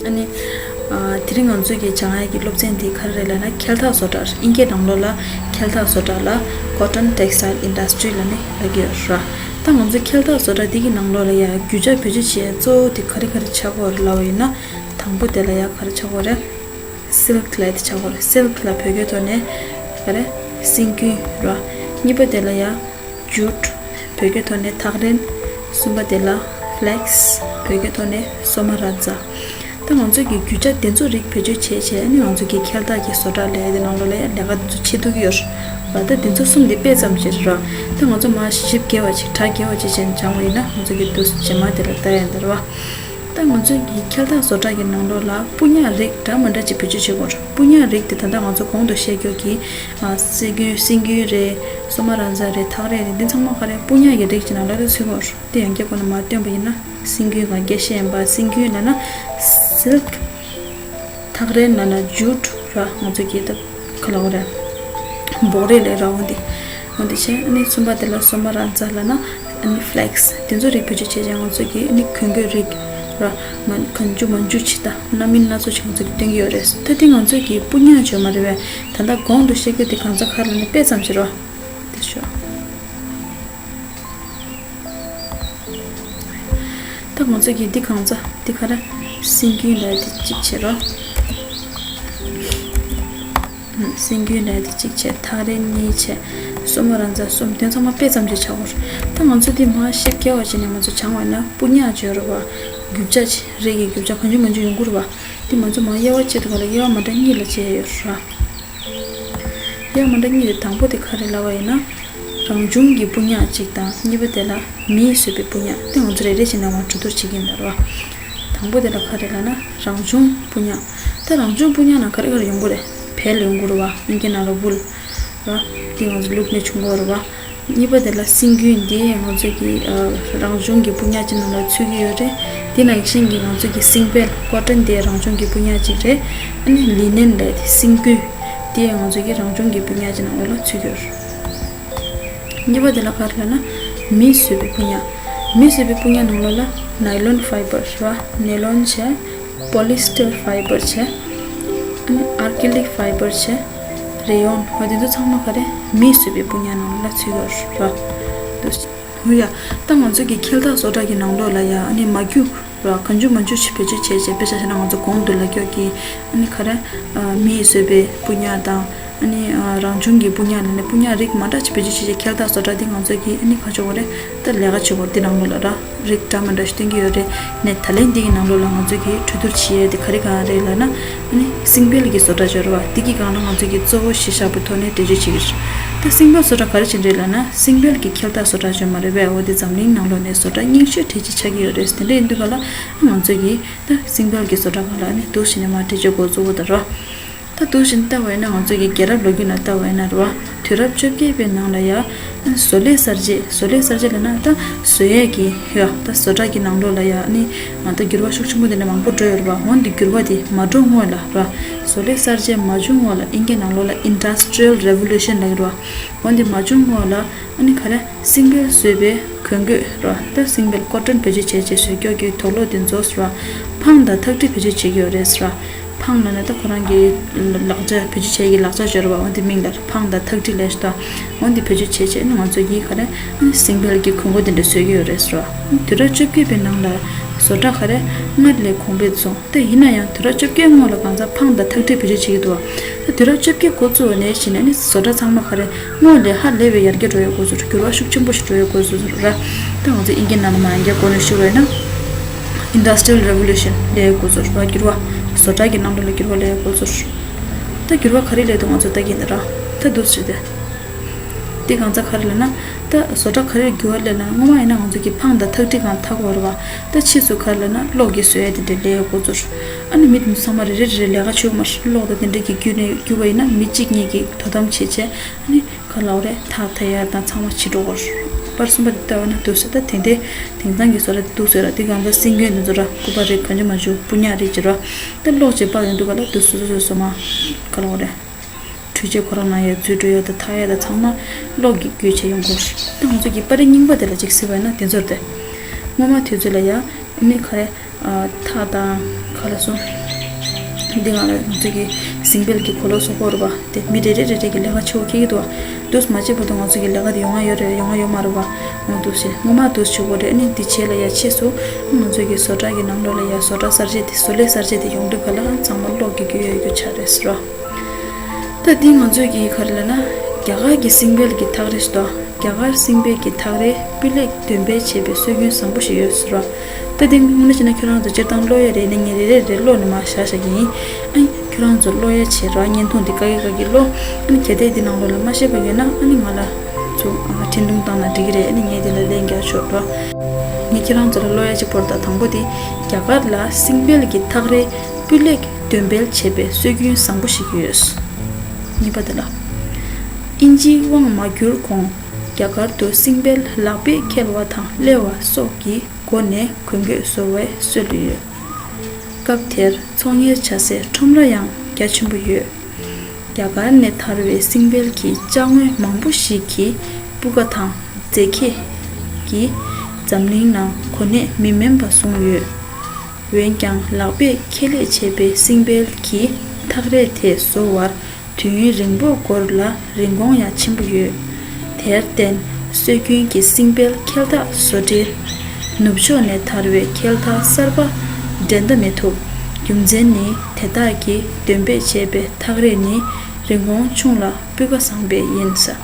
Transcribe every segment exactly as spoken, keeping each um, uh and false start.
ཨ་ནི། ཨ། དེ་རིང་ང་ཚོས་ཀྱི་སྦྱང་ཡ་གི་སློབ་ཚན་འདི་ག་རེ་རེད་ལབ་ན། འཁེལ་འཐག་བཟོ་གྲྭ། དབྱིན་སྐད་ནང་ལོགས་ལ་འཁེལ་འཐག་བཟོ་གྲྭ་ལ་Cotton Textile Industry ལབ་ནས་ལབ་ཀྱི་ཡོད་ར། ད་ང་ཚོས་འཁེལ་འཐག་བཟོ་གྲྭ་འདི་གི་ནང་ལོགས་ལ་ཡ་རྒྱུ་ཆ་བེད་སྤྱོད་བྱེད་ཡ་གཙོ་བོ་དེ་ག་རེ་ག་རེ་ཆགས་ཀྱི་ཡོད་རེད་ལབ་པ་ཡིན་ན། དང་པོ་དེ་ལ་ཡ་ག་རེ་ཆགས་ཀྱི་ཡོད་རེད། Silk ལབ་ཡ་དེ་ཆགས་ཀྱི་ཡོད་རེད། Silk ལ་བོད་སྐད་ཐོག་ནས་ག་རེ། སྲིན་རྒྱུན་ར། གཉིས་པ་དེ་ལ་ཡ། Jute བོད་སྐད་ཐོག་ནས་ཐག་རིང་། གསུམ་པ་དེ་ལ་Flax བོད་སྐད་ཐོག་ནས་སོ་མ་ར་ཛ། ད་ང་ཚོས་ཀྱི་རྒྱུ་ཆ་དེ་ཚོ་རིགས་བེད་སྤྱོད་བྱས་བྱས་ནས་ང་ཚོས་ཀྱི་འཁེལ་འཐག་གི་བཟོ་གྲྭ་ལབ་ཡ་དེ་ནང་ལོགས་ལ་ཡ་ལས་ཀ་དེ་ཚོ་བྱེད་ཐུབ་ཀྱི་ཡོད་རེད་བ། ད་དེ་ཚོ་གསུམ་དེ་དཔེ་ཙམ་ཞིག་རེད་བ། ད་ང་ཚོ་མར་ཞིབ་རྒྱས་པ་ཅིག་གྲ་རྒྱས་པ་ཅིག་བྱས་ནས་སྦྱངས་པ་ཡིན་ན། ང་ཚོ་གི་དུས་རྗེས་མ་དེ་ལ་ལྟ་ཡ་འདི་རེད་བ། ད་ང་ཚོའི་གི་འཁེལ་འཐག་བཟོ་གྲྭ་གི་ནང་ལོགས་ལ་སྤུ་ཉག་རིགས་འདྲ་མི་འདྲ་ཅིག་བེད་སྤྱོད་བྱེད་དགོས་རེད། སྤུ་ཉག་རིགས་དེ་ད་ལྟ་ང་ཚོ་གོང་དུ་བཤད་རྒྱུ་གི། ཨ། སྲིན་རྒྱུན། སྲིན་རྒྱུན་རེད། སོ་མ་ར་ཛ་རེད། ཐག་རིང་རེད། འདི་ཚང་མ་ག་རེ། སྤུ་ཉག་གི་རིགས་ཀྱི་ནང་ལ་ཚུད་ཀྱི་ཡོད་རེད། དེ་ཡང་བསྐྱར་ཁོ་ན་མར་སྟོན་པ་ཡིན་ན། སྲིན་རྒྱུན་གང་སྐད་བཤད་ཡིན་པ། སྲིན་རྒྱུན་ལབ་ན་Silk། ཐག་རིང་ལབ་ན་Jute ར། ང་ཚོ་གི་ད་ག་ལབ་དགོས་རེད། སྦོག་རིལ་ལབ་ར། འོ་འདི། འོ་འདི་བྱས། ཨ་ནི་གསུམ་པ་དེ་ལ་སོ་མ་ར་ཛ་ལབ་ན། ཨ་ནི་Flax། དེ་ཚོ་རིགས་བེད་སྤྱོད་བྱས་བྱས་ང་ཚོ་གི་ཨ་ནི་གོན་གོས་རིགས་ར། མ། གང་བྱུང་མང་བྱུང་ཅིག་ད་སྣ་མིན་སྣ་ཚོགས་ཅིག་ང་ཚོ་གི་སྟོན་གྱི་ཡོད་རེད། ད་འདི་ང་ཚོ་གི་སྤུ་ཉག་བརྗོད་མ་རེད་པས། ད་ལྟ་གོང་དུ་བཤད་རྒྱུ་དེ་གང་ཚ་ག་རེ་ལབ་ན་དཔེ་ཙམ་ཞིག་ར། དེ་ཤོག་ད་ང་ཚོ་གི་འདི་གང་ཚ་འདི་ག་རེ། སྲིན་རྒྱུན་ལབ་ཡ་དེ་གཅིག་བྱས་ར། སྲིན་རྒྱུན་ལབ་ཡ་དེ་གཅིག་བྱས། ཐག་རིང་གཉིས་བྱས། སོ་མ་ར་ཛ་གསུམ། དེ་ཚང་མ་དཔེ་ཙམ་ཅིག་ཆགས་ཀྱི་ཡོད་རེད། ད་ང་ཚོ་འདི་མར་ཞིབ་རྒྱས་པ་བྱས་ནས་ང་ཚོ་སྦྱངས་པ་ཡིན་ན། སྤུ་ཉག་བརྗོད་རེད་པ། རྒྱུ་ཆ་ཅིག་རིགས་ཀྱི་རྒྱུ་ཆ་གང་བྱུང་མང་བྱུང་ཡོང་གི་རེད་པ། འདི་ང་ཚོ་མར་དབྱེ་བ་ཕྱེ་དུས་ག་ལ་དབྱེ་བ་མ་འདྲ་གཉིས་ལ་ཕྱེ་ཡ་ཡོད་རེད་ར། དབྱེ་བ་མ་འདྲ་གཉིས་དེ། དང་པོ་དེ་ག་རེ་ལབ་པ་ཡིན་ན། རང་བྱུང་གི་སྤུ་ཉག་གཅིག་དང་། གཉིས་པ་དེ་ལ་མིས་བཟོས་པའི་སྤུ་ཉག། དེ་ང་ཚོ་རེ་རེ་བྱས་ནས་མར་གྲོས་བསྡུར་བྱེད་ཀྱི་ཡིན་ད་ར། དང་པོ་དེ་ལ་ག་རེ་ལབ་ན། རང་བྱུང་སྤུ་ཉག། ད་རང་བྱུང་སྤུ་ཉག་ནང་ག་རེ་ག་རེ་ཡོང་གི་རེད། བལ་ཡོང་གི་རེད་པ། དབྱིན་སྐད་ནང་ལ་wool ར། དེ་ང་ཚོ་ལུག་ནས་བྱུང་གི་རེད་པ། གཉིས་པ་དེ་ལ་སྲིན་རྒྱུན། འདི་ང་ཚོ་གི་ཨ་རང་བྱུང་གི་སྤུ་ཉག་ཅིག་ནང་ལ་ཚུད་ཀྱི་ཡོད་རེད། དེ་ནང་བཞིན་གྱི་ང་ཚོ་གི་སྲིན་བལ། Cotton དེ་རང་བྱུང་གི་སྤུ་ཉག་ཅིག་རེད། ཨ་ནི་Linen ལབ་དེ་སྲིན་རྒྱུན། དེ་ང་ཚོ་གི་རང་བྱུང་གི་སྤུ་ཉག་ཅིག་ནང་ལོགས་ལ་ཚུད་ཀྱི་ཡོད་རེད། གཉིས་པ་དེ་ལ་ག་རེ་ལབ་ན། མིས་བཟོས་པའི་སྤུ་ཉག། མིས་བཟོས་པའི་སྤུ་ཉག་ནང་ལོགས་ལ་Nylon fiber ར། Nylon བྱས། Polyester fiber བྱས། ཨ་ནི་Acrylic fiber བྱས། Rayon འོ་དེ་ཚོ་ཚང་མ་ག་རེ། མིས་བཟོས་པའི་སྤུ་ཉག་ནང་ལ་ཚུད་ཡོད་ར། འོ་ཡ། ད་ང་ཚོ་གི་འཁེལ་འཐག་བཟོ་གྲྭ་གི་ནང་ལོགས་ལ་ཡ། ཨ་ནི་མ་རྒྱུ་ར། གང་བྱུང་མང་བྱུང་ཞིག་བེད་སྤྱོད་བྱས་བྱས། དཔེ་ཆ་བཞག་ན་ང་ཚོ་གོང་དུ་ལབ་ཀྱོག་གི། ཨ་ནི་ག་རེ། ཨ། མིས་བཟོས་པའི་སྤུ་ཉག་དང་། ཨ་ནི་ཨ་རང་བྱུང་གི་སྤུ་ཉག་ལབ་ནས་སྤུ་ཉག་རིགས་མ་འདྲ་ཞིག་བེད་སྤྱོད་བྱས་བྱས་འཁེལ་འཐག་བཟོ་གྲྭ་འདི་ང་ཚོ་གིས་ཨ་ནི་ག་རེ་བྱེད་དགོས་རེད། ད་ལས་ཀ་བྱེད་དགོས་རེད། འདི་ནང་ལོགས་ལ་ར། རིགས་འདྲ་མི་འདྲ་ཞིག་སྟོན་གྱི་ཡོད་རེད། ནས་ད་ལན་འདི་གི་ནང་ལོགས་ལ་ང་ཚོ་གིས་གྲོས་བསྡུར་བྱེད་ཡས་དེ་ག་རེ་གང་རེད་ལབ་ན། ཨ་ནི་སྲིན་བལ་གྱི་བཟོ་གྲྭ་ཅིག་ཡོད་རེད་པ། འདི་གི་སྒང་ལ་ང་ཚོ་གིས་གཙོ་བོ་གཞི་བཞག་པའི་ཐོག་ནས་འགྲེལ་བརྗོད་བྱེད་ཀྱི་རེད། ད་སྲིན་བལ་བཟོ་གྲྭ་ག་རེ་བྱེད་ཀྱི་རེད་ལབ་ན། སྲིན་བལ་གྱི་འཁེལ་འཐག་བཟོ་གྲྭ་ཅིག་ཡོད་མ་རེད་པས། འོ་དེ་འཛམ་གླིང་ནང་ལོགས་ནས་བཟོ་གྲྭ་རྙིང་ཤོས་གྲས་ཅིག་ཆགས་ཀྱི་ཡོད་རེད། དེ་འདྲ་ཡིན་དུས་ག་ལ་ང་ཚོ་གིས་ད་སྲིན་བལ་གྱི་བཟོ་གྲྭ་སྒང་ལ་ཨ་ནི་འདུག་བྱས་ནས་མར་འགྲེལ་བརྗོད་འགོ་བཙུགས་པ་དང་ར། ད་འདུག་བྱས་ནས་ལྟ་བ་ཡིན་ན། ང་ཚོ་གི་རྒྱལ་རབས་ལོ་རྒྱུས་ནང་ལྟ་བ་ཡིན་ན་རེད་པ། དུས་རབས་བཅོ་བརྒྱད་པའི་ནང་ལ་ཡ། བཟོ་ལས་གསར་བརྗེ། བཟོ་ལས་གསར་བརྗེ་ལབ་ན་ད་བཟོ་ཡས་ཀྱི་ཡ། ད་བཟོ་གྲྭ་གི་ནང་ལོགས་ལ་ཡ། ཨ་ནི་ད་འགྱུར་བ་ཤུགས་ཆེན་པོ་དེ་འདྲ་མང་པོ་འགྲོ་ཡོད་རེད་པ། འོན་ཏེ་འགྱུར་བ་དེ་མ་འགྲོ་སྔོན་ལ་ར། བཟོ་ལས་གསར་བརྗེ་མ་བྱུང་སྔོན་ལ། དབྱིན་སྐད་ནང་ལོགས་ལ་Industrial Revolution ལབ་ཀྱི་རེད་པ། འོན་ཏེ་མ་བྱུང་སྔོན་ལ། ཨ་ནི་ག་རེ། སྲིན་བལ་བཟོས་པའི་གོན་གོས་ར། ད་སྲིན་བལ་ཀོ་ཊོན་བེད་སྤྱོད་བྱས་བྱས་བཟོས་ཀྱོག་གི་དུག་ལོག་དེ་ཚོ་ར། འཕང་དང་ཐག་ཁྲི་བེད་སྤྱོད་བྱེད་ཀྱི་ཡོད་རེད་ར། འཕང་ལབ་ན་ད་ཁོ་རང་གི་ལག་ཆ། བེད་སྤྱོད་བྱེད་ཀྱི་ལག་ཆ་ཅིག་ཡོད་རེད་པ། འོ་དེ་མིང་ལ་འཕང་དང་ཐག་ཁྲི་ལབ་ཤག་ད། འོ་དེ་བེད་སྤྱོད་བྱས་བྱས་ནི་ང་ཚོ་གིས་ག་རེ། ཨ་ནི་སྲིན་བལ་གྱི་གོན་གོས་དེ་འདྲ་བཟོས་ཀྱི་ཡོད་རེད་ར། དུས་རབས་བཅོ་བརྒྱད་པའི་ནང་ལ་བཟོ་གྲྭ་ག་རེ་སྔར་ལས་གོང་འཕེལ་སོང་། ད་ཡིན་ན་ཡང་དུས་རབས་བཅོ་བརྒྱད་སྔོན་ལ་གང་ཚ་འཕང་དང་ཐག་ཁྲི་བེད་སྤྱོད་བྱེད་ཀྱི་འདུག་བ། ད་དུས་རབས་བཅོ་བརྒྱད་འགོ་བཙུགས་པ་ནས་བྱས་ནས་ནི་བཟོ་གྲྭ་ཚང་མ་ག་རེ་སྔོན་ལས་ཧ་ལས་པའི་ཡར་རྒྱས་འགྲོ་ཡ་འགོ་ཚུགས། འགྱུར་བ་ཤུགས་ཆེན་པོ་ཞིག་འགྲོ་ཡ་འགོ་ཚུགས་ར། ད་ང་ཚོ་དབྱིན་སྐད་ནང་ལ་མ་ཡང་བསྐྱར་གོ་ནས་ཞུ་བ་ཡིན་ན། Industrial Revolution ལབ་ཡ་འགོ་ཚུགས་ར། འགྱུར་བ། བཟོ་གྲྭ་གི་ནང་ལོགས་ལ་འགྱུར་བ་ལབ་ཡ་འགོ་ཚུགས། ད་འགྱུར་བ་ག་རེ་སླེབས་འདུག་ང་ཚོ་ལྟ་གི་ཡིན་ད་ར། ད་འདུག་ཟེར་ཏེ། དེ་གང་ཚ་ག་རེ་ལབ་ན། ད་བཟོ་གྲྭ་ག་རེར་འགྱུར་བ་སླེབས་ལབ་ན། སྔོན་མ་ཡིན་ན་ང་ཚོ་གི་འཕང་དང་ཐག་ཁྲི་སྒང་འཐག་གི་ཡོད་རེད་པ། ད་ཕྱིས་སུ་ག་རེ་ལབ་ན་གློག་གིས་བཟོ་ཡ་དེ་འདྲ་སླེབས་ཡ་འགོ་ཚུགས། ཨ་ནི་མི་དེ་ཚོ་ཚང་མ་རེ་རེ་རེ་རེ་ལས་ཀ་བྱེད་དགོས་མ་རེད། གློག་དང་དེ་འདྲ་གི་བརྒྱུད་ནས་བརྒྱུད་པ་ཡིན་ན་མི་གཅིག་གཉིས་ཀྱིས་དོ་དམ་བྱས་བྱས། ཨ་ནི་ག་ལབ་དགོས་རེད། འཐག་འཐག་ཡ་དང་ཚང་མ་བྱེད་འགྲོ་གི་ཡོད་རེད། པར་གསུམ་པ་དེ་ལྟ་བ་ན་འདུག་ཟེར། ད་དེང་དེ་དེང་སང་གི་བཟོ་གྲྭ་འདུག་ཟེར་ར། དེ་གང་ཚ་སྲིན་རྒྱུན་དེ་ཚོ་ར། སྐུད་པ་རིགས་གང་བྱུང་མང་བྱུང་སྤུ་ཉག་རིགས་ཀྱི་ར། ད་གློག་ཅིག་སྤར་ཡོང་དུས་ག་ལ་དེ་སོ་སོ་སོ་སོ་མ་ག་ལབ་དགོས་རེད། འཕྲུལ་ཆས་ཁོ་རང་ནང་ཡ་འཛུལ་འགྲོ་ཡ་དང་འཐག་ཡ་དང་ཚང་མ་གློག་གིས་བརྒྱུད་བྱས་ཡོང་གི་ཡོད་རེད། ད་ང་ཚོ་གི་པར་རིས་རྙིང་པ་དེ་ལ་ཅིག་གཟིགས་པ་ཡིན་ན་དེ་ཚོ་རེད་དེ། སྔོན་མ་དུས་ཚོད་ལ་ཡ། ཨ་ནི་ག་རེ། ཨ། འཐག་དང་། ག་ ག་ལ་སོང་། འདི་ང་ལ་ང་ཚོ་གི་སིང་བལ་གྱི་གོ་ལོག་བཟོ་དགོས་རེད་པ། དེ་མི་རེ་རེ་རེ་རེ་གི་ལས་ཀ་ཆེ་བོ་འཁྱེར་གྱི་འདུག་པ། འདུག་མ་བྱེད་པ་དུ་ང་ཚོ་གི་ལས་ཀ་དེ་ཡོང་ང་ཡོད་རེད། ཡོང་ང་ཡོད་མ་རེད་པ། འོ་འདུག་སེ་སྔོན་མ་འདུག་བྱེད་དགོས་རེད། ཨ་ནི་འདི་བྱས་ལ་ཡ་ཕྱིས་སུ་ང་ཚོ་གི་བཟོ་གྲྭ་གི་ནང་ལོགས་ལ་ཡ་བཟོ་གྲྭ་གསར་བརྗེ་དེ་བཟོ་ལས་གསར་བརྗེ་དེ་ཡོང་དུས་ག་ལ་ཚང་མ་གློག་གི་རྒྱུ་ཡོད་རྒྱུ་ཆགས་རེད་ཟེར་བ། ད་འདི་ང་ཚོས་ཀྱི་ག་རེ་ལབ་ན། རྒྱ་གར་གྱི་སིང་བལ་གྱི་ཐག་རིས་དང་རྒྱ་གར་སིང་བལ་གྱི་ཐག་རིས་སྤུས་ལེགས་འདོན་སྤེལ་བྱས་པའི་སྲོལ་རྒྱུན་བཟང་པོ་ཞིག་ཡོད་ཟེར་བ། ད་འདི་དངོས་གནས་བྱས་ན་ཁྱོད་རང་ཚོ་སྤྱིར་བཏང་ཀློག་ཡ་རེད་ནས་ངས་རེ་རེ་རེ་ཀློག་ནས་མར་བཞག་བཞག་གི་ཡིན། ཨ་ནི་ཁྱོད་རང་ཚོ་ཀློག་ཡ་བྱེད་རོགས། བརྙན་ཐུང་འདི་ཀ་གི་ཀ་གི་ཀློག་ཨ་ནི་གལ་ཏེ་འདི་ནང་ལོགས་ལ་མ་ཤེས་པ་ཡོད་ན་ཨ་ནི་ང་ལ་ཚོ་ཨ་འཕྲིན་ཐུང་བཏང་ན་འགྲིག་གི་རེད། ཨ་ནི་ངས་འདི་ལ་ལན་རྒྱག་ཆོག་རོགས། ངས་ཁྱེད་རང་ཚོ་ལ་ཀློག་ཡ་གཅིག་པོར་ད་དང་པོ་དེ། རྒྱ་གར་ལ་སིང་བལ་གྱི་ཐག་རིས་སྤུས་ལེགས་འདོན་སྤེལ་བྱེད་པའི་སྲོལ་རྒྱུན་བཟང་པོ་ཞིག་ཡོད། གཉིས་པ་དེ་ལ། དབྱིན་ཇིའི་དབང་མ་བསྒྱུར་གོང་རྒྱ་གར་དུ་སིང་བལ་ལག་པས་འཁེལ་བ་དང་གླེ་བ་སོགས་ཀྱི་སྒོ་ནས་གོན་རྒྱུ་བཟོ་བའི་སྲོལ་ཡོད། སྐབས་དེར་ཚོང་གཉེར་བྱ་སའི་ཁྲོམ་ར་ཡང་རྒྱ་ཆེན་པོ་ཡོད། རྒྱ་གར་ནས་དར་བའི་སིང་བལ་གྱི་ཅ་དངོས་མང་པོ་ཞིག་གི་སྤུས་ཀ་དང་མཛེས་ཁྱད་ཀྱིས་འཛམ་གླིང་ནང་གོ་གནས་མི་དམན་པ་བཟུང་ཡོད། འོན་ཀྱང་ལག་པས་ཁྱད་ལས་བྱས་པའི་སིང་བལ་གྱི་ཐག་རིས་དེ་བཟོ་བར་དུས་ཡུན་རིང་པོ་འགོར་ལ་རིན་གོང་ཡང་ཆེན་པོ་ཡོད། དེར་བརྟེན་སྲོལ་རྒྱུན་གྱི་སིང་བལ་འཁེལ་འཐག་བཟོ་གྲྭས་ནུབ་ཕྱོགས་ནས་དར་བའི་འཁེལ་འཐག་གསར་པ་འགྲན་ཟླ་མི་ཐུབ། རྒྱུ་མཚན་ནི་དེ་དག་གིས་འདོན་སྤེལ་བྱས་པའི་ཐག་རིས་ནི་རིན་གོང་ཆུང་ལ་སྤུས་ཀ་བཟང་པས་ཡིན་ས།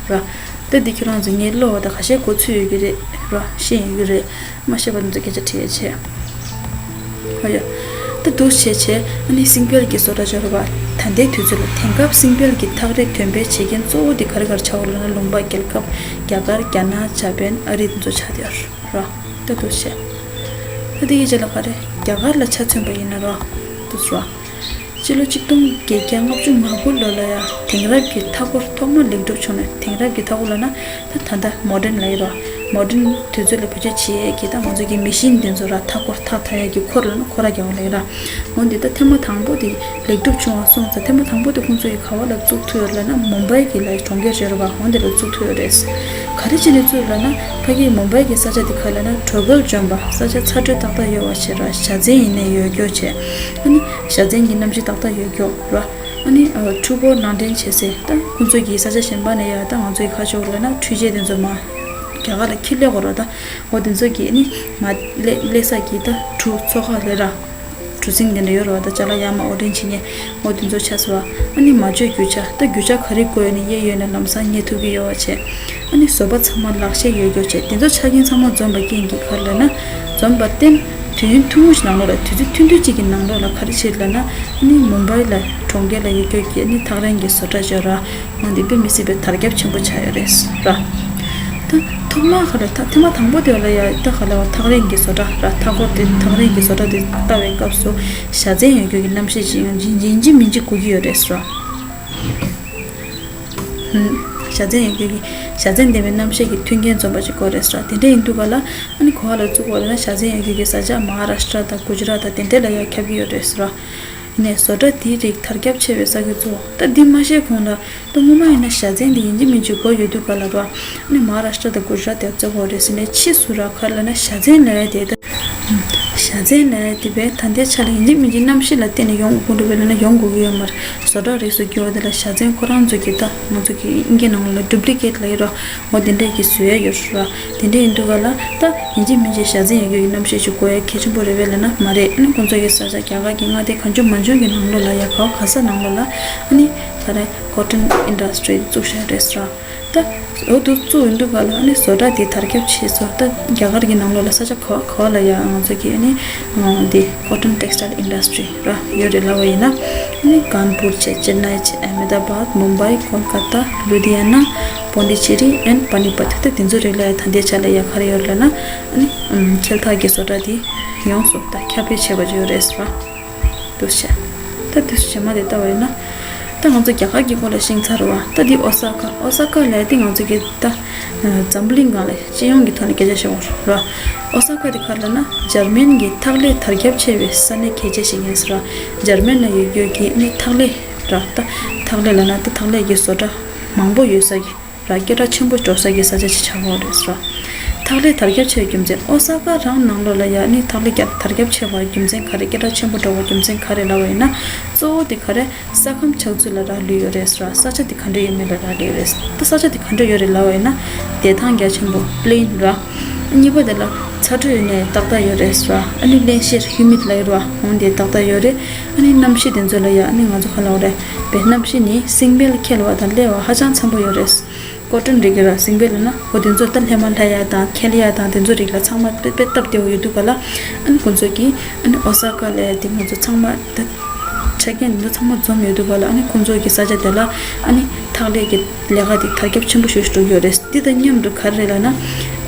ར། ད་འདི་ཁྱེད་རང་ཚོ་ངས་ཀློག་པ་དང་ཁ་ཤས་གོ་ཚོད་ཡོད་ཀྱི་རེད་ར། ཤེས་ཡོད་ཀྱི་རེད། མ་ཤེས་པ་ཚོ་སྐད་ཆ་དྲི་ཡ་བྱས། ཨ་ཡ། ད་འདུག་བྱས་བྱས་ཨ་ནི་སིང་བལ་གྱི་བཟོ་གྲྭ་འབྱོར་བ། ད་ལྟའི་དུས་ཚོད་ལ་དེང་སྐབས་སིང་བལ་གྱི་ཐག་རིས་འདོན་སྤེལ་བྱེད་མཁན་གཙོ་བོ་དེ་ག་རེ་ག་རེ་ཆགས་ཡོད་ལབ་ན། ལུང་པ་རྒྱལ་ཁབ་རྒྱ་གར། རྒྱ་ནག། ཇ་པན། ཨ་རི་དེ་ཚོ་ཆགས་བསྡད་ཡོད་ར། ད་འདུག་བྱས། ད་དེ་གི་རྗེས་ལ་ག་རེ། རྒྱ་གར་ལ་ཆ་མཚོན་པ་ཡིན་ན་ར། འདུག་ར། སྤྱི་ལོ་གཅིག་སྟོང་བརྒྱད་བརྒྱ་ལྔ་བཅུ་ང་དགུ་ལོ་ལ་ཡ་དེང་རབས་ཀྱི་མཐའ་འཁོར་ཐོག་མ་ལེགས་གྲུབ་བྱུང་ནས། དེང་རབས་ཀྱི་མཐའ་འཁོར་ལབ་ན་ད་ད་ལྟ་མོ་ཌན་ལབ་ཡོད་ར། མོ་ཌན་དུས་ཚོད་ལ་བེད་སྤྱོད་བྱེད་ཡས་ཀྱི་ད་ང་ཚོ་གི་མེ་ཤིན་དེ་ཚོ་ར། མཐའ་འཁོར་འཐག་འཐག་ཡས་ཀྱི་འཁོར་ལབ་ན་འཁོར་ར་རྒྱག་པ་ལབ་ཡོད་ར། འོན་ཏེ་ད་ཐེངས་མ་དང་པོ་དེ་ལེགས་གྲུབ་བྱུང་བ་སོང་ཙང་། ཐེངས་མ་དང་པོ་དེ་ཁོང་ཚོ་ཡིས་ག་བ་ལ་བཙུགས་ཐུབ་ཡོད་ལབ་ན། མུམ་བྷའི་གི་ལ་གྲོང་ཁྱེར་ཡོད་རེད་པ། འོན་ཏེ་ལ་བཙུགས་ཐུབ་ཡོད་རེད། ག་རེ་བྱས་ནས་བཙུགས་ལབ་ན། ཕ་གི་མུམ་བྷའི་གི་ས་ཆ་དེ་ག་ལབ་ན་གྲོད་ཁོལ་འཇོམས་པ། ས་ཆ་ཚ་དྲོད་ཏག་ཏག་ཡོད་པ་བྱས་ར། བཞའ་ཚན་ཡིན་ནའི་ཡོད་རྒྱུ་བྱས། ཨ་ནི་བཞའ་ཚན་གྱི་གནམ་གཤིས་ཏག་ཏག་ཡོད་རྒྱུ་ར། ཨ་ནི་ཨ་འཕྲུལ་འཁོར་ནང་འདྲེན་བྱེད་སའི་ད་ཁོང་ཚོ་གི་ས་ཆ་གཞན་པ་ནས་ཡ་ད་ང་ཚོའི་ཁ་ཕྱོགས་ལབ་ན་འཕྲུལ་ཆས་དེ་ཚོ་མར་རྒྱ་གར་ལ་འཁྱེར་སླེབས་དགོས་ར། ད་འོ་དེ་ཚོ་གི་ཨ་ནི་མར་སླེབས་སླེབས་ས་གི་ད་གྲུ་ཚོ་ཁག་ལས་ར། གྲུ་གཟིངས་དེ་འདྲ་ཡོད་རེད་པ། ད་ཅ་ལག་ཡར་མར་འོར་འདྲེན་བྱེད་མཁན། འོ་དེ་ཚོ་ཆགས་སོང་བ། ཨ་ནི་མ་བཅོས་རྒྱུ་ཆ། ད་རྒྱུ་ཆ་ག་རེ་དགོས་ཡོད་ན་གཡས་གཡོན་ནས་ལམ་སང་རྙེད་ཐུབ་ཀྱི་ཡོད་པ་བྱས། ཨ་ནི་བཟོ་པ་ཚང་མ་ལག་ཤེས་ཡོད་རྒྱུ་བྱས། དེ་ཚོ་ཆ་རྐྱེན་ཚང་མ་འཛོམས་པ་རྐྱེན་གྱིས་ག་རེ་ལབ་ན། འཛོམས་པར་བརྟེན་དུས་ཡུན་ཐུང་ངུ་ཞིག་ནང་ལོགས་ལ། དུས་ཚོད་ཐུང་ཐུང་ཅིག་གི་ནང་ལོགས་ལ་ག་རེ་བྱས་ལབ་ན། ཨ་ནི་མུམ་བྷའི་ལ་གྲོང་ཁྱེར་ལ་ཡོད་རྒྱུ་གི་ཨ་ནི་ཐག་རིང་གི་བཟོ་གྲྭ་འབྱོར་ར། འོ་འདི་དཔེ་མི་སྲིད་པའི་དར་ཁྱབ་ཆེན་པོ་ཆགས་ཡོད་རེད་ར། ད་ཐོག་མར་ག་ལ་ད་ཐེངས་མ་དང་པོ་དེ་ལ་ཡ་ད་ག་ལ་བ་ཐག་རིང་གི་བཟོ་གྲྭ་ར། མཐའ་འཁོར་དེ་ཐག་རིང་གི་བཟོ་གྲྭ་དེ་ལྟ་བའི་སྐབས་སུ་བཞའ་ཚན་ཡོད་རྒྱུ་གི་རྣམ་ཤེས་ཤིག་ཡང་ཡིན་གཅིག་མིན་གཅིག་དགོས་ཀྱི་ཡོད་རེད་ཟེར་བ། ཧུམ། བཞའ་ཚན་ཡོད་རྒྱུ་གི་བཞའ་ཚན་ལྡན་པའི་རྣམ་ཤེས་ཀྱི་མཐུན་རྐྱེན་འཛོམས་པ་ཅིག་དགོས་རེད་ཟེར་བ། དེ་འདྲ་ཡིན་དུས་ག་ལ་ཨ་ནི་ག་བ་ལ་བཙུགས་པ་ལབ་ན། བཞའ་ཚན་ཡོད་རྒྱུ་གི་ས་ཆ་མ་ཧཱ་རཱ་ཤི་ཏྲ་དང་གུ་ཇི་རཱཏ་དང་དེ་འདྲ་ལ་ཡ་ཁྱབ་ཀྱི་ཡོད་རེད་ཟེར་བ། ཡིན་ནའི་བཟོ་གྲྭ་དེའི་རིགས་དར་ཁྱབ་ཆེ་བའི་ས་ཁུལ་ཚོ། ད་འདི་མ་ཤེས་གོང་ལ་ད་སྔོན་མ་ཡིན་ན་བཞའ་ཚན་འདི་ཡིན་གཅིག་མིན་གཅིག་དགོས་ཡོད་དུས་ག་ལ་ར། ཨ་ནི་མ་ཧཱ་རཱ་ཤི་ཏྲ་དང་གུ་ཇི་རཱཏ་དེ་བཙུགས་པ་རེད་ཟེར་ནས། ཕྱིས་སུ་ར་ག་རེ་ལབ་ན་བཞའ་ཚན་ལབ་ཡ་དེ་ད། བཞའ་ཚན་ལབ་ཡ་དེ་བས་ད་ལྟའི་ཆ་ལ་ཡིན་གཅིག་མིན་གཅིག་རྣམ་ཤེས་ལ་བརྟེན་ནས་ཡོང་དགོས་འདུག་པས་ལབ་ན་ཡོང་དགོས་ཀྱི་ཡོད་མ་རེད། བཟོ་གྲྭ་རིགས་སུ་གྱུར་པ་དེ་ལ་བཞའ་ཚན་ཁོ་རང་ཚོ་གི་ད་ང་ཚོ་གི་དབྱིན་སྐད་ནང་ལ་ཌུབ་ལི་ཀེཊ་ལབ་ཡ་ར། འོ་དེ་འདྲས་ཀྱི་བཟོ་ཡ་ཡོད་ར། དེ་འདྲས་ཡིན་དུས་ག་ལ་ད་ཡིན་གཅིག་མིན་གཅིག་བཞའ་ཚན་ཡོད་རྒྱུ་གི་རྣམ་ཤེས་ཅིག་དགོས་ཡ་གལ་ཆེན་པོ་རེད་པས་ལབ་ན་མ་རེད། ཨ་ནི་ཁོང་ཚོ་གི་ས་ཆ་རྒྱ་གར་གྱི་མངའ་སྡེ་གང་བྱུང་མང་བྱུང་གི་ནང་ལོགས་ལ་ཡ་ག་བ་ག་ས་ནང་ལོགས་ལ་ཨ་ནི་ག་རེ་ཀོ་ཊོན་ཨིན་ཌ་སི་ཊི་རི་བཙུགས་བཞག་རེད་ཟེར་བ། ད་འོ་དེ་བཙུགས་ཡོང་དུས་ག་ལ་ཨ་ནི་བཟོ་གྲྭ་དེ་དར་ཁྱབ་ཆེ་སོང་། ད་རྒྱ་གར་གྱི་ནང་ལོགས་ལ་ས་ཆ་ག་བ་ག་བ་ལ་ཡ་ང་ཚོ་གི་ཨ་ནི་འདི་ཀོ་ཊོན་ཊེག་སི་ཊལ་ཨིན་ཌ་སི་ཊི་རི་ར་ཡོད་རེད་ལབ་པ་ཡིན་ན། ཨ་ནི་ཀན་པུར་བྱས། ཅེན་ནའི་བྱས། ཨ་མེ་ད་བཱད། མུམ་བྷའི། ཀོལ་ཀ་ཏ། ལུ་དྷི་ཡ་ན། པོན་ཌི་ཅེ་རི་ཨེན་ཌི་པ་ནི་པད། ད་དེ་ཚོ་རིགས་ལ་ཡ་ད་ལྟའི་ཆ་ལ་ཡ་ག་རེ་ཡོད་རེད་ལབ་ན། ཨ་ནི་འཁེལ་འཐག་གི་བཟོ་གྲྭ་དེ་ཡོངས་སུ་ད་ཁྱབ་སྤེལ་བྱས་པ་ཅིག་ཡོད་རེད་ཟེར་བ། འདུག་བྱས། ད་འདུག་བྱས་མ་དེ་ལྟ་བ་ཡིན་ན། ད་ང་ཚོ་རྒྱ་གར་གྱི་སྐོར་ལ་ཤེས་ཚར་བ། ད་འདི་ཨོ་ས་ཀ། ཨོ་ས་ཀ་ལབ་ཡ་དེ་ང་ཚོ་གི་ད་འཛམ་བུ་གླིང་སྒང་ལ་སྤྱི་ཡོངས་ཀྱི་ཐོག་ནས་སྐད་ཆ་བཤད་དགོས་རེད། ཨོ་ས་ཀ་དེ་ག་རེ་ལབ་ན་འཇར་མན་གྱི་འཐག་ལས་དར་ཁྱབ་ཆེ་བའི་ས་གནས་གལ་ཆེ་ཞིག་ཡིན་ཟེར་བ། འཇར་མན་ལ་ཡོད་རྒྱུ་གི་ཨ་ནི་འཐག་ལས་ར། ད་འཐག་ལས་ལབ་ན་ད་འཐག་ལས་ཀྱི་བཟོ་གྲྭ་མང་པོ་ཡོད་ས་གི་ར། སྐད་གྲགས་ཆེན་པོ་འགྲོ་ས་གི་ས་ཆ་ཅིག་ཆགས་ཀྱི་ཡོད་རེད་ཟེར་བ། ཐག་ལས་དར་ཁྱབ་ཆེ་བའི་རྒྱུ་མཚན། ཨོ་ས་ཀ་རང་ནང་ལོགས་ལ་ཡ་ནི་ཐག་ལས་རྒྱ་དར་ཁྱབ་ཆེ་བའི་རྒྱུ་མཚན་ག་རེ། སྐད་གྲགས་ཆེན་པོ་འགྲོ་བའི་རྒྱུ་མཚན་ག་རེ་ལབ་པ་ཡིན་ན། གཙོ་བོ་དེ་ག་རེ། ས་ཁམས་ཆགས་ཚུལ་ལ་རག་ལུས་ཡོད་རེད་ཟེར་བ། ས་ཆ་དེ་ག་འདྲ་ཡོད་མེད་ལ་རག་ལུས་ཡོད་རེད། ད་ས་ཆ་དེ་ག་འདྲ་ཡོད་རེད་ལབ་པ་ཡིན་ན། བདེ་ཐང་རྒྱ་ཆེན་པོ། པི་ལེན་ར། གཉིས་པ་དེ་ལ་ཚ་དྲོད་ཡོད་ནའི་ཏག་ཏག་ཡོད་རེད་ཟེར་བ། ཨ་ནི་བརླན་གཤེར། ཧིའུ་མིཌ་ལབ་ཡོད་རེད་བ། འོང་དེ་ཏག་ཏག་ཡོད་རེད། ཨ་ནི་གནམ་གཤིས་དེ་ཚོ་ལ་ཡ་ཨ་ནི་ང་ཚོ་ག་ལབ་དགོས་རེད། བའི་གནམ་གཤིས་ནི་སྲིན་བལ་འཁེལ་བ་དང་སླེ་བ་ཧ་ཅང་འཚམ་པོ་ཡོད་རེད། ཀོ་ཊོན་རིགས་ཀྱི་ར་སྲིན་བལ་ལབ་ན་འོ་དེ་ཚོ་ད་ལྷས་མ་ལྷ་ཡ་དང་འཁེལ་ཡ་དང་དེ་ཚོ་རིགས་ལ་ཚང་མ་དཔེ་དཔེ་སྟབས་བདེ་བོ་ཡོད་དུས་ག་ལ། ཨ་ནི་ཁོང་ཚོ་གིས་ཨ་ནི་ཨོ་ས་ཀ་ལ་ཡ་དེ་ང་ཚོ་ཚང་མ་ད་ཆ་རྐྱེན་འདི་ཚོ་ཚང་མ་འཛོམས་ཡོད་དུས་ག་ལ། ཨ་ནི་ཁོང་ཚོ་གི་ས་ཆ་དེ་ལ་ཨ་ནི་ཐག་ལས་ཀྱི་ལས་ཀ་དེ་དར་ཁྱབ་ཆེན་པོ་ཞིག་འགྲོ་གི་ཡོད་རེད། འདི་དང་མཉམ་དུ་ག་རེ་རེད་ལབ་ན།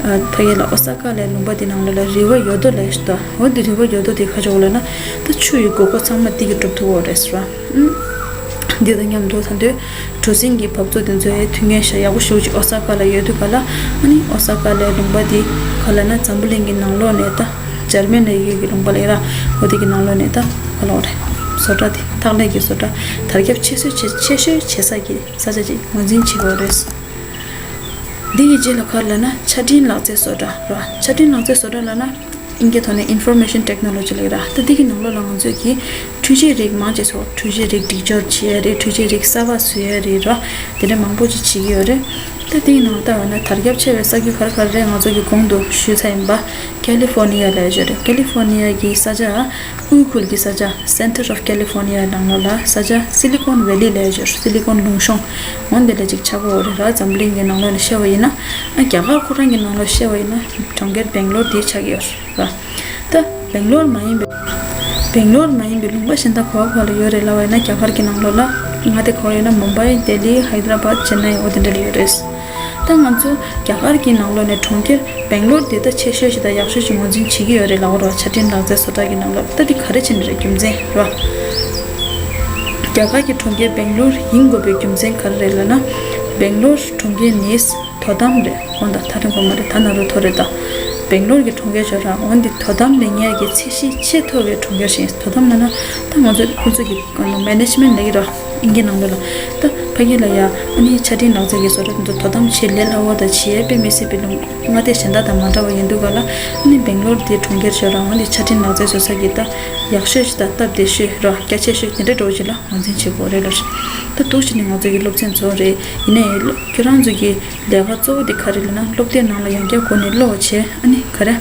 ཨ་ཕ་གི་ལ་ཨོ་ས་ཀ་ལའི་ལུང་པ་དེ་ནང་ལོགས་ལ་རི་བོ་ཡོ་དོ་ལབ་ཞིག་འདུག་འོ་འདི་རི་བོ་ཡོ་དོ་དེ་ག་ཅོག་ལབ་ན། ད་ཆུ་ཡི་དགོས་མཁོ་ཚང་མ་དེ་གིས་འགྲུབ་ཐུབ་ཡོད་རེད་ཟེར་བ། ཨུམ། འདི་དང་མཉམ་དུ་ད་དུང་གྲུ་གཟིངས་ཀྱི་འབབ་ཚུགས་དེ་ཚོའི་མཐུན་རྐྱེན་ཞེ་ཡག་པོ་ཞེ་པོ་ཅིག་ཨོ་ས་ཀ་ལ་ཡོད་དུས་ག་ལ། ཨ་ནི་ཨོ་ས་ཀ་ལའི་ལུང་པ་དེ་ག་ལབ་ན་འཛམ་བུ་གླིང་གི་ནང་ལོགས་ནས་ད་འཇར་མན་ལ་ཡོད་ཀྱི་ལུང་པ་ལ་ཡོད་ར། འོ་དེ་གི་ནང་ལོགས་ནས་ད་ག་ལབ་དགོས་རེད། བཟོ་གྲྭ་དེ་ཐག་ལས་ཀྱི་བཟོ་གྲྭ་དར་ཁྱབ་ཆེ་ཤོས་ཆེ་ཆེ་ཤོས་བྱེད་ས་ཀྱི་ས་ཆ་ཅིག་ངོས་འཛིན་བྱེད་དགོས་རེད། འདི་ཡི་རྗེས་ལ་ག་རེ་ལབ་ན་ཆ་འཕྲིན་ལག་རྩལ་བཟོ་གྲྭ་ར། ཆ་འཕྲིན་ལག་རྩལ་བཟོ་གྲྭ་ལབ་ན། ཨིན་སྐད་ཐོག་ནས་Information Technology ལབ་ཀྱི་ར། ད་འདི་གི་ནང་ལོགས་ལ་ང་ཚོས་ཀྱི་འཕྲུལ་ཆས་རིགས་མང་ཆེ་ཚོ་འཕྲུལ་ཆས་རིགས་སྒྲིག་སྦྱོར་བྱེད་ཡ་རེད། འཕྲུལ་ཆས་རིགས་གསར་པ་བཟོ་ཡ་རེད་ར། དེ་འདྲ་མང་པོ་ཅིག་བྱེད་ཀྱི་ཡོད་རེད། ད་འདི་གི་ནང་ལྟ་བ་ན་དར་ཁྱབ་ཆེ་བའི་ས་ཁུལ་ག་རེ་ག་རེ་རེད། ང་ཚོ་གི་གོང་དུ་ཞུས་ཚར་ཡིན་པ། ཀ་ལི་ཧྥོར་ནི་ཡ་ལབ་ཡ་ཅིག་ཡོད་རེད། ཀ་ལི་ཧྥོར་ནི་ཡ་གི་ས་ཆ། དབུས་ཁུལ་གྱི་ས་ཆ། Center of California ནང་ལོགས་ལ་ས་ཆ། Silicon Valley ལབ་ཡ་ཅིག་ཡོད་རེད། སི་ལི་ཀོན་ལུང་གཤོང་། འོ་འདི་ལ་ཅིག་ཆགས་ཀྱི་ཡོད་རེད་ར། འཛམ་གླིང་གི་ནང་ལོགས་ནས་བཤད་པ་ཡིན་ན། ཨ་རྒྱ་གར་ཁོ་རང་གི་ནང་ལོགས་བཤད་པ་ཡིན་ན་གྲོང་ཁྱེར་སྦེང་ལོར་དེ་ཆགས་ཀྱི་ཡོད་རེད་ར། ད་སྦེང་ལོར་མ་ཡིན་པའི། སྦེང་ལོར་མ་ཡིན་པའི་ལུང་པ་གཞན་དག་ག་པར་ག་པར་ལ་ཡོད་རེད་ལབ་པ་ཡིན་ན། རྒྱ་གར་གྱི་ནང་ལོགས་ལ་མངའ་སྡེ་ག་པར་ཡོད་ན། མུམ་བྷའི། ལྡི་ལི། ཧའི་ད་ར་བཱད། ཅེན་ནའི། འོ་དེ་འདྲ་ལ་ཡོད་རེད། ད་ང་ཚོ་རྒྱ་གར་གྱི་ནང་ལོགས་ནས་གྲོང་ཁྱེར་སྦེང་ལོར་དེ་ད་ཆེ་ཤོས་ཤིག་དང་ཡག་ཤོས་ཤིག་ངོས་འཛིན་བྱེད་ཀྱི་ཡོད་རེད་ལབ་ཀྱི་ཡོད་རེད་བ། ཆ་འཕྲིན་ལག་རྩལ་བཟོ་གྲྭ་གི་ནང་ལོགས། ད་འདི་ག་རེ་བྱས་ནས་རེད། རྒྱུ་མཚན་རེད་བ། རྒྱ་གར་གྱི་གྲོང་ཁྱེར་སྦེང་ལོར་ཡིན་དགོས་པའི་རྒྱུ་མཚན་ག་རེ་རེད་ལབ་ན། སྦེང་ལོར་གྲོང་ཁྱེར་ནི་དོ་དམ་རེད། འོ་ད་ཐག་རིང་པོ་མ་རེད། ད་ན་རུ་ཐོ་རེད་ད། སྦེང་ལོར་གྱི་གྲོང་ཁྱེར་ཅིག་ཡོད་ར། འོ་འདི་དོ་དམ་ལེན་མཁན་གྱི་ཚད་གཞི་ཆེས་མཐོ་བའི་གྲོང་ཁྱེར་ཞིག་དོ་དམ་ལབ་ན་ད་ང་ཚོ་ཁོ་ཚོ་གི་ཨ་ནི་མེ་ནེ་ཇི་མེན་ཊི་ལབ་ཀྱི་ར། ཨིན་སྐད་ནང་ལོགས་ལ། ད་ཕ་གི་ལ་ཡ་ཨ་ནི་ཆ་འཕྲིན་ལག་རྩལ་གྱི་བཟོ་གྲྭ་དེ་ཚོ་དོ་དམ་བྱེད་ལས་སླ་བོ་དང་བྱེད་དཔེ་མི་སྲིད་པའི་ལུང་། མངའ་སྡེ་གཞན་དག་དང་མ་འདྲ་བ་ཡིན་དུས་ག་ལ། ཨ་ནི་སྦེང་ལོར་དེ་གྲོང་ཁྱེར་ཅིག་ཡོད་ར། འོ་འདི་ཆ་འཕྲིན་ལག་རྩལ་བཟོ་ས་གི་ད་ཡག་ཤོས་ཤིག་དང་སྟབས་བདེ་ཤོས་ར། རྒྱ་ཆེ་ཤོས་དེ་འདྲ་འདྲ་བོ་ཅིག་ལ་ངོས་འཛིན་བྱེད་དགོས་རེད་ལབ་ཤག་ད་འདུག་བྱས་ནས་ང་ཚོ་གི་སློབ་ཚན་ཚོ་རེད། ཡིན་ནའི་ཁྱོད་རང་ཚོ་གི་ལས་ཀ་གཙོ་བོ་དེ་ག་རེ་ལབ་ན། སློབ་དེབ་ནང་ལ་ཡང་བསྐྱར་སྒོ་ནས་ཀློག་བྱས། ཨ་ནི་ག་རེ།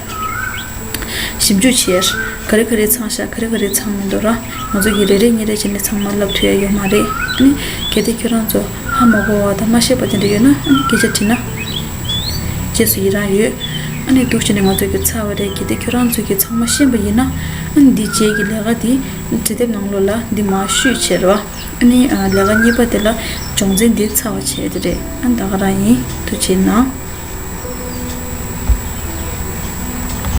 ཞིབ་འཇུག་བྱས། ག་རེ་ག་རེ་ཚང་ཤག་ག་རེ་ག་རེ་ཚང་མི་འདུག་ར། ང་ཚོ་གིས་རེ་རེ་གཉིས་རེ་བྱས་ནས་ཚང་མ་བསླབ་ཐུབ་ཡ་ཡོད་མ་རེད། ཨ་ནི་གལ་ཏེ་ཁྱོད་རང་ཚོ་ཧ་མ་གོ་བ་དང་མ་ཤེས་པ་དེ་འདྲ་ཡོད་ན། ཨ་ནི་སྐད་ཆ་དྲིས་ན་རྗེས་སུ་ཡི་རང་ཡོད། ཨ་ནི་འདུག་བྱས་ནས་ང་ཚོ་གིས་ཚར་བ་རེད། གལ་ཏེ་ཁྱོད་རང་ཚོ་གིས་ཚང་མ་ཤེས་པ་ཡིན་ན། ཨ་ནི་འདི་རྗེས་ཀྱི་ལས་ཀ་འདི་འབྲི་དེབ་ནང་ལོགས་ལ་འདི་མར་བཤུས་བྱས་ར། ཨ་ནི་ལས་ཀ་གཉིས་པ་དེ་ལ་སྦྱོང་ཚན་འདི་ཚར་བ་བྱས་དེ་རེད། ཨ་ནི་ད་ག་རང་ཡིན། ཐུགས་རྗེ་གནང་།